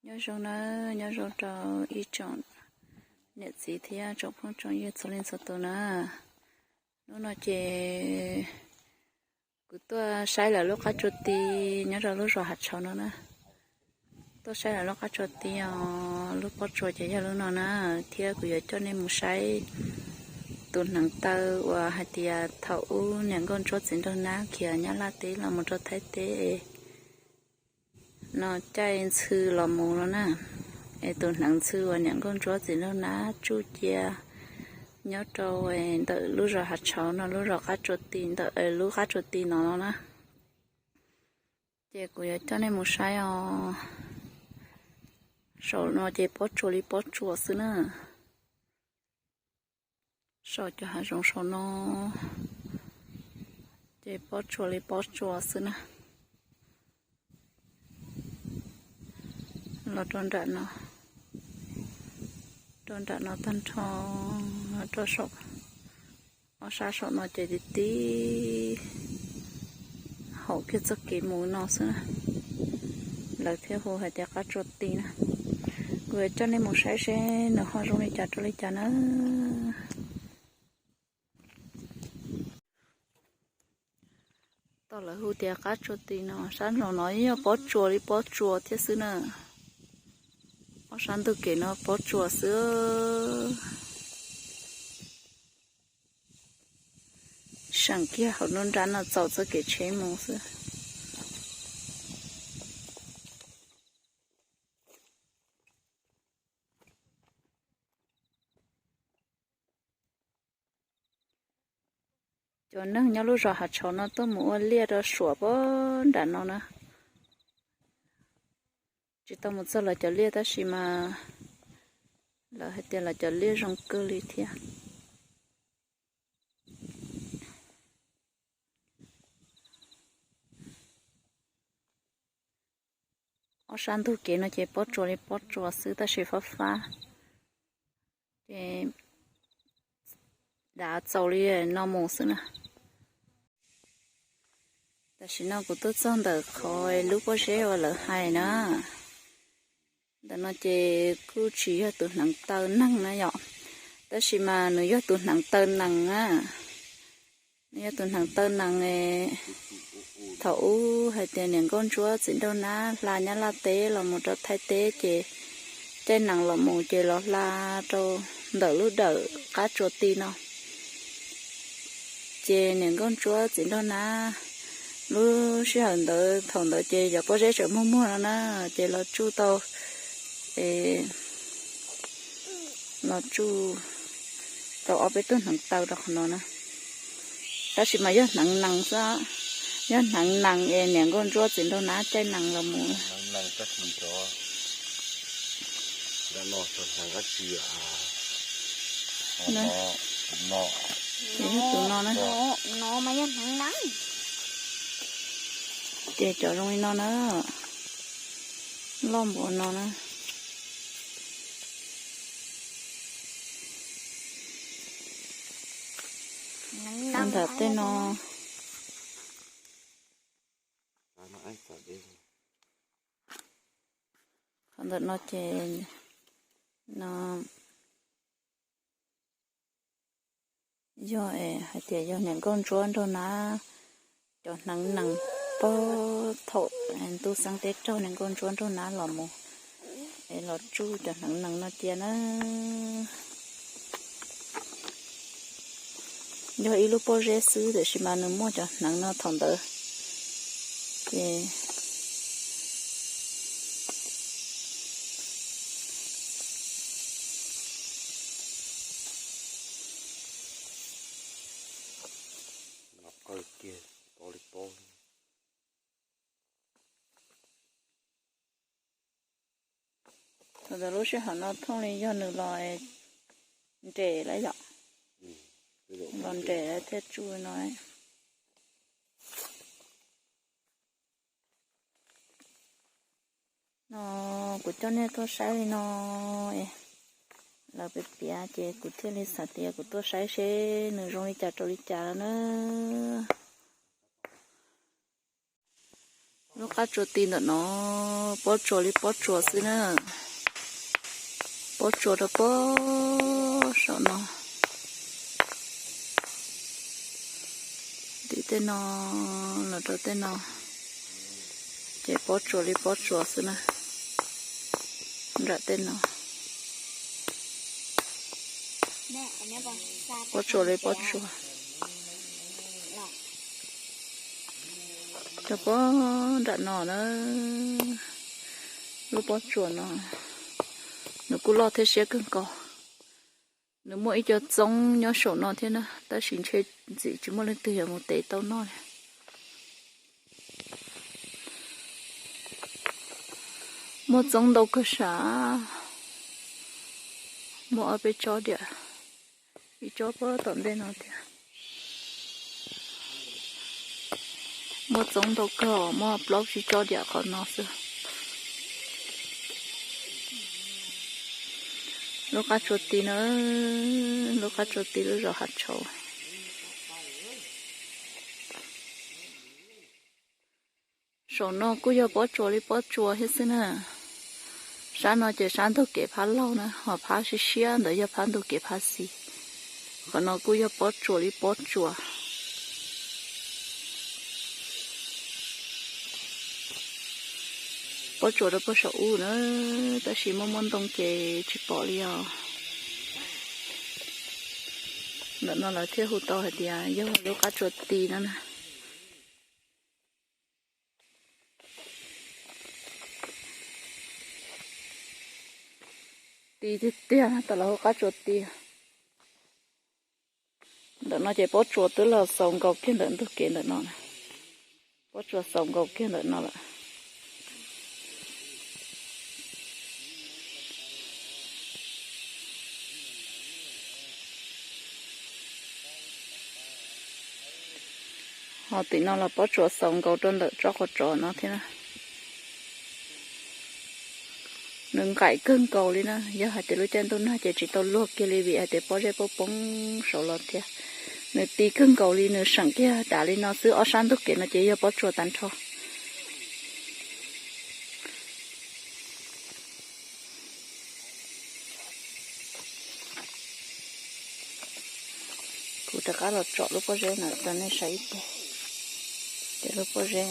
Nyob zoo na, nyob zoo rau ib tsoom niam txiv thiab tsoom phooj tsoom ywg txhua leej txhua tus na. Hnub no ces kuv tuaj saib lawv lub qab tsuas ti nyob rau lub zos Hav Tshauv no na. Tuaj saib lawv lub qab tsuas ti os, lub pob tsuas ces yog lub no na, thiab kuv yuav coj nej mus saib tus hneev taw uas hais tias thaum ub niam nkauj ntsuab txiv nraug nab khiav Nyab Laj teb los mus rau Thaib teb no caij ntxhw los mus no na. Es tus hneev ntxhw uas niam nkauj ntsuab txiv nraug nab tsuj cia nyob rau ntawm lub zos Hav Tshauv no, lub zos qab tsuas ti ntawm lub qab tsuas ti no no na. Ces kuv yuav coj nej mus saib os. Saum no ces pob tsuas li pob tsuas xwb na. Saum cov hav zoov saum no ces pob tsuas li pob tsuas xwb na. Los rau nram no, rau nram no tag nrho, rau saum, ob sab saum no ces tib tib haum kiag txoj kev mus no xwb na. Lawv thiaj hu hais tias qab tsuas ti na. Kuv yuav coj nej mus saib seb nws ho zoo li cas rau li cas na. Tau lawv hu tias qab tsuas ti no, sab nraum no yog pob tsuas li pob tsuas thiab xwb na. Ob sab ntug kev no pob tsuas xwb. Seem kiag hauv nruab nrab no txaus txoj kev tsheb mus xwb. Cov neeg nyob lub zos Hav Tshauv no tuaj mus ua liaj rau suam pem nram no na. Tsis tau mus txog lawv cov liaj tab sis mas lawv hais tias lawv cov liaj zoo kawg li thiab. Ob sab ntug kev no ces pob tsuas li pob tsuas xwb tab sis fab fab, ces dav txaus li no mus xwb na. Tam sim no kuv tuaj txog ntawm qhov lub pob zeb uas lawv hais na. Ntawm no ces kuj tsis yog tus hneev taw neeg na yom, tab sis mas nws yog tus hneev taw nees na. Nws yog tus hneev taw nees. Thaum ub hais tias niam nkauj ntsuab txiv nraug nab hla Nyab Laj teb los mus rau Thaib teb ces caij nees los mus ces los hla rau ntawm lub dawm qab tsuas ti no. Ces niam nkauj ntsuab txiv nraug nab lub sij hawm ntawd, thaum ntawd ces cov pob zeb tseem muag muag no na, ces los tsuj tau, los tsuj tau ob peb tug hneev taw rau qhov no na. Tab sis mas yog hneev nees xwb, yog hneev nees es niam nkauj ntsuab txiv nraug nab caij nees los mus. Ces yog tus no na. Ces cov zoo li no na, loj npaum no na. Ntawm tej no, qhov ntawm no ces no yog hais tias yog niam nkauj ntsuab nraug nab cov hneev nees, puag thaum ntuj xeeb teb raug niam nkauj ntsuab nraug nab los mus es los tsuj cov hneev nees no cia na. Yog ib lub pob zeb xwb tiam sis mas nws muaj cov hneev no thaum ntawd ces Thaum ntawd lub sij hawm no thooj li yog nws los nres lawm yom, los nres lawm thiaj tsuj no. No kuv coj nej tuaj saib li no, lawv piav piav ces kuv thiaj li xav tias kuv tuaj saib seb nws zoo li cas rau li cas lawm na. Lub Qab tsuas ti ntawm no, pob tsuas li pob tsuas xwb na. Pob tsuas rau pob saum no. Tim tej no los rau tej no, ces pob tsuas li pob tsuas xwb na. Nram tej no, pob tsuas li pob tsuas. Rau pob nram no na, lub pob tsuas no, nws kuj loj thiab siab kawg nkaus. Nws muaj ib co txoob nyob saum no thiab na, tab sis ntshe ntxim tsis muaj leej twg yuav mus tev tau noj li. Muaj txoob ntau kawg sav, muaj ob peb tsob diam, ib tsob puag tom ntej no thiab. Muaj txoob ntau kawg, muaj plaub tsib tsob diam qhov no xwb. Lub qab tsuas ti na, lub qab tsuas ti lub zos Hav Tshauv. Saum no kuj yog pob tsuas li pob tsuas thiab xwb na. Sab no ces sab ntug kev phab laug na, ho phab siab siab ntawd yog phab ntug kev phab xis. Qhov no kuj yog pob tsuas li pob tsuas. Pob tsuas rau puag saum ub na, tab sis muaj muaj ntoo ces tsis pom li os. Ntawm no lawv thiaj hu tau hais tias yog lub qab tsuas ti no na. Ti tiag tiag na, tas lawv hu qab tsuas ti. Ntawm no ces pob tsuas twb los xaus nkaus kiag ntawm ntug kev ntawm no na. Pob tsuas xaus nkaus kiag ntawm no lawm. Ho tim no los pob tsuas xaus nkaus rau ntawm tsob qhov tsov no thiab na. Nws nqaim kawg nkaus li na, yog hais tias lub caij ntuj nag ces tsis tau luag kiag li vim hais tias pob zeb poob poob saud los thiab. Nws ti kawg nkaus li, nws seem kiag dav li no xwb, ob sab ntug kev no ces yog pob tsuas tag nrho. Kuv rov qab los tsom lub pob zeb no rau nej saib ib teg. Ces lub pob zeb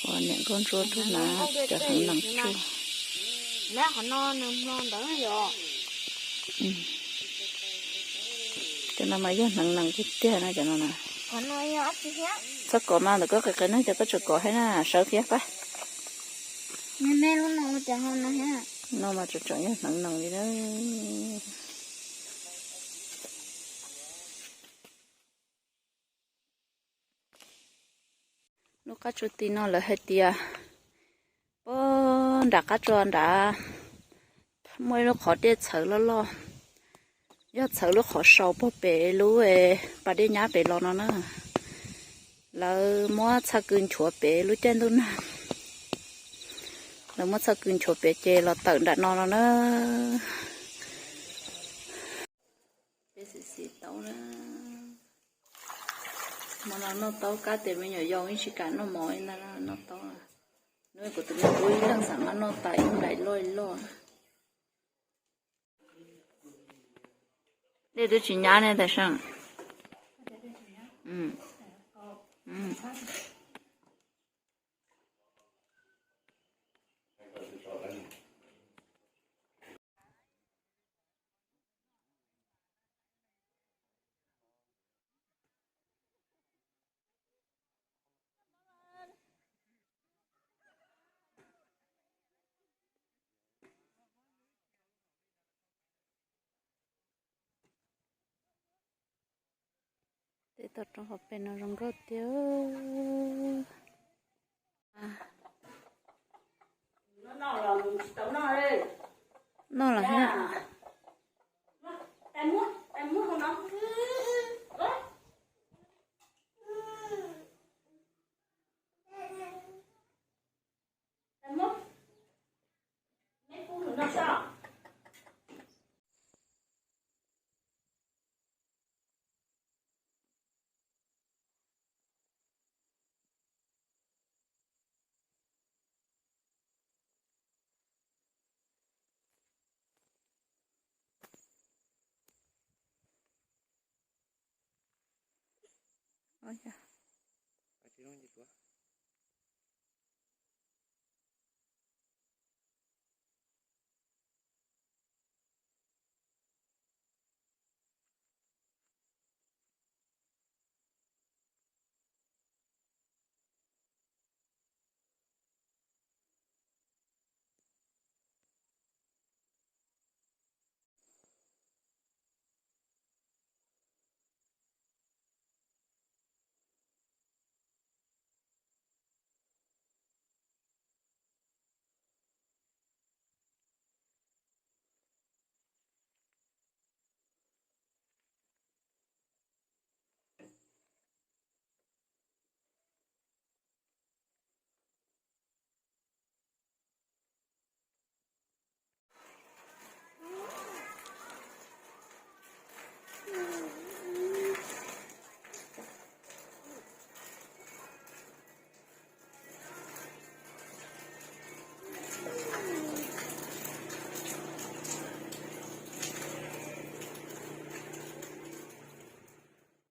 uas niam nkauj ntsuab rau na, cov hneev nees tsuj. Cov no mas yog hneev nees tiag tiag na cov no na. Txhob kov mas ntawm koj qis qis na, cov koj tseem kov thiab na, sawv thiab pab. No mas tseem tseem yog hneev nees li na. Lub qab tsuas ti no lawv hais tias puag nram qab tsuas nrad muaj ib lub qhov dej txhawv loj loj, yog txhawv lub qhov sau puag pem lub pas dej nyab pem los no na. Lawv muab txhaj kws nchuav pem lub caij ntuj nag. Lawv muab txhaj kws nchuav pem ces los tawm nram no no na. Peb xim xim taub na. Hmo no noj taub kab tes me nyuam yaus yeej tsis kam noj mov li ntag, noj taub. Hnub kuv tus me tub ib leeg xav mas noj tas ib nplaim loj loj. Dej twb tsis nyab ne Tam Seej. Tej toj roob hauv pes no zoo nkauj tiag. Noj los thiab. Ob, tsis zoo ces tuav.